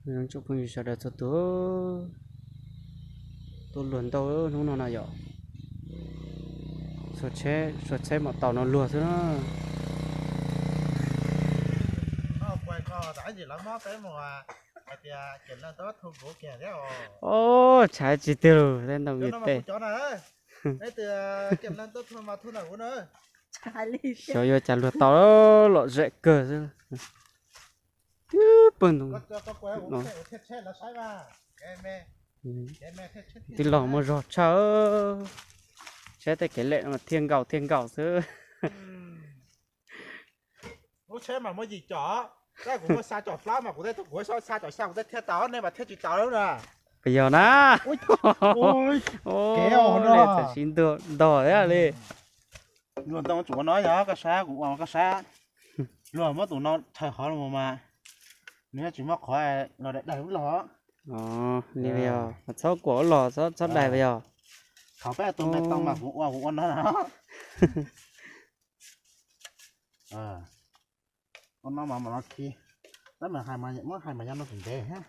Tsoom phooj ywg sawv daws txhua tus, tuaj luag ntau hnub no na yom. Suav tsheb mam taus no luag xwb na. Ob, tshav tsis tiag lus, tej ntoo vim tej. Xyov yuav cas luag tau, lom zem kawg xwb. Twb pawg ntoo. Tij laug muaj zog tshaj, saib tej kev lem no thiaj nkaus thiaj nkaus xwb. Lub tsheb mas muaj yim com, tab kuv muaj xya com plab mas kuv tej kuv xa xa com xya kuv tej thiaj tau, nej mas thiaj tsis tau lawm na. Puas yog na? Kev ua no txawm siv ntog thiab li. Luag ntoo tsuas ua no yog koj saib, kuv ua koj saib. Luag muab tus no chaws hov los mas nws tsis muaj qhov los daim daim lub los. Li yog txhob kuam ua los txhob daim los yog. Thaum peb tus me tau mas kuv ua kuv ua no na. Ua no mas mam no khi, tab mas hais mas muab hais mas yog no tus ntev thiab.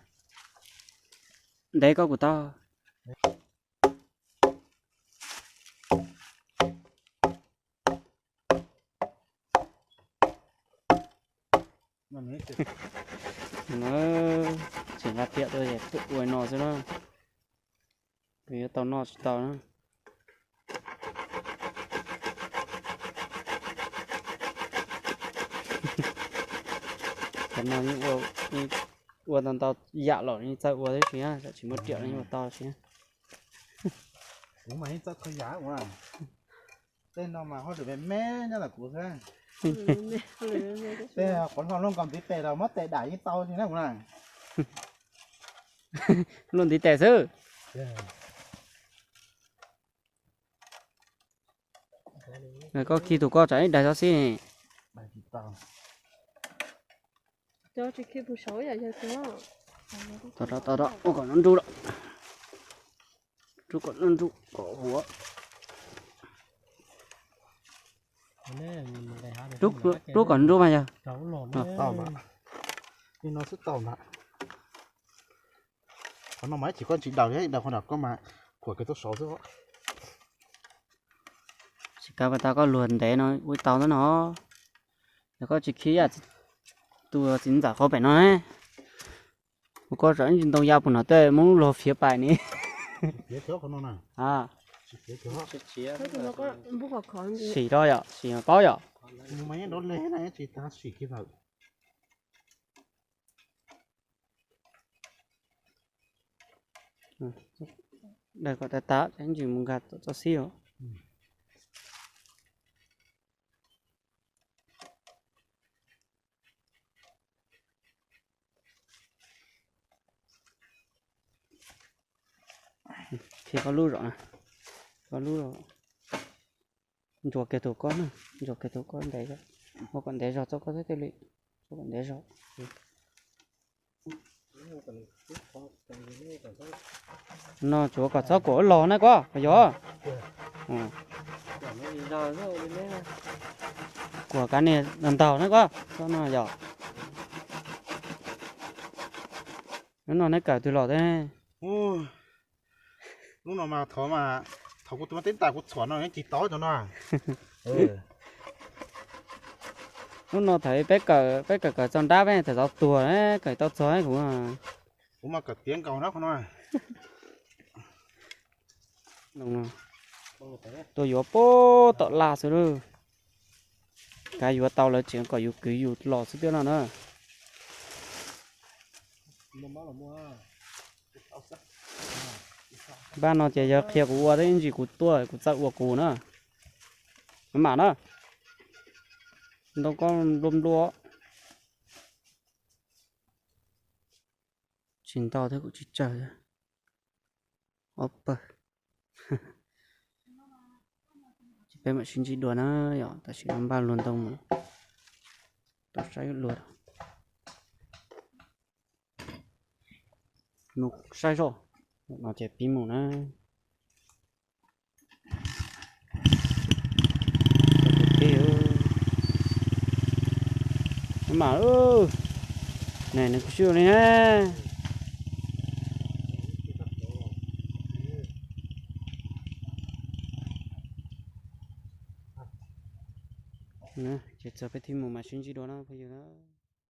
Ntev koj kuv tau. Tseem nqa piam tuaj es ua no xwb na. Yuav tau noj tsis tau na. Cov no yeej ua tau ntau yam los yeej txawj ua tib si, tsis muaj riam yeej ua tau si. Kuv mas yeej txawj kho yam ua. Tej no mas hauj lwm me me nyob ntawm kuv xwb. Tej qhuav hlo luaj nkaus ntiv tes los muab tes dam yeej tau si na kuv na. Luaj ntiv tes xwb. Koj khi tus koj tsam ib daig txhob xib. Tau, tau, ua kom nruj lawm, nruj kom nruj kom huav. Rub kom nruj mas yog. Tau mas, li no xwb tau mas. Qhov no mas ib chim koj tsis daws thiab, daws qhov nram koj mas khuam kiag tuaj saud xwb. Tsis kav pas tas koj luag ntev no ua tau ntawm no. Yog koj tsis khi tus txiv ntxawm qhov pem no ne, ua koj tsam ntsis ntoo ya puag no tej muab lub log fiav pais ni. Sim rau yom, sim paub yom. Daws kom tas tas, ib ntsis mus nkag txoj xib os. Khi koj lub zom na, koj lub, ntsuas kiag tus koj na, ntsuas kiag tus koj ntev, ua kom ntev zog txoj koj thiab thiaj li, ua kom ntev zog. No tsuav kom txhob kuam los na koj, puas yog? Kuam kav niag ntaug na koj, no yog. Lub no neb kawm twg los thiab? Lub no mas thov mas, thaum kuv tus me tib ntais kuv txhuam no yeej tsis tau cov no. Lub no thaum peb kawm, peb kawm kawm txog nrab peb txawm tau tuag, kawm tau txog kuv, kuv mas kawm tiav nkaus na qhov no. Tuaj yuav pem tom laj xwb lawm. Kav yuav tau lawv tseem kom yus kwv yus los xwb thiab no na. Npaj no ces yog qhia kuv ua thiab, ib ntsis kuv tuaj kuv txawj ua kuv na. Mam na, ntoo koj nplua nplua. Tsis ntau thiab kuv tsis tsawg thiab. Ob pawg. Ces peb mam sib ntsib dua na yom, tam sim no npaj luag ntoo mus tau saib luag. Mus saib zoj, no ces pib mus na. Mam, ne nws kuv sib ua li na. Ces txog peb thiaj mus mam sib ntsib dua na phooj ywg na.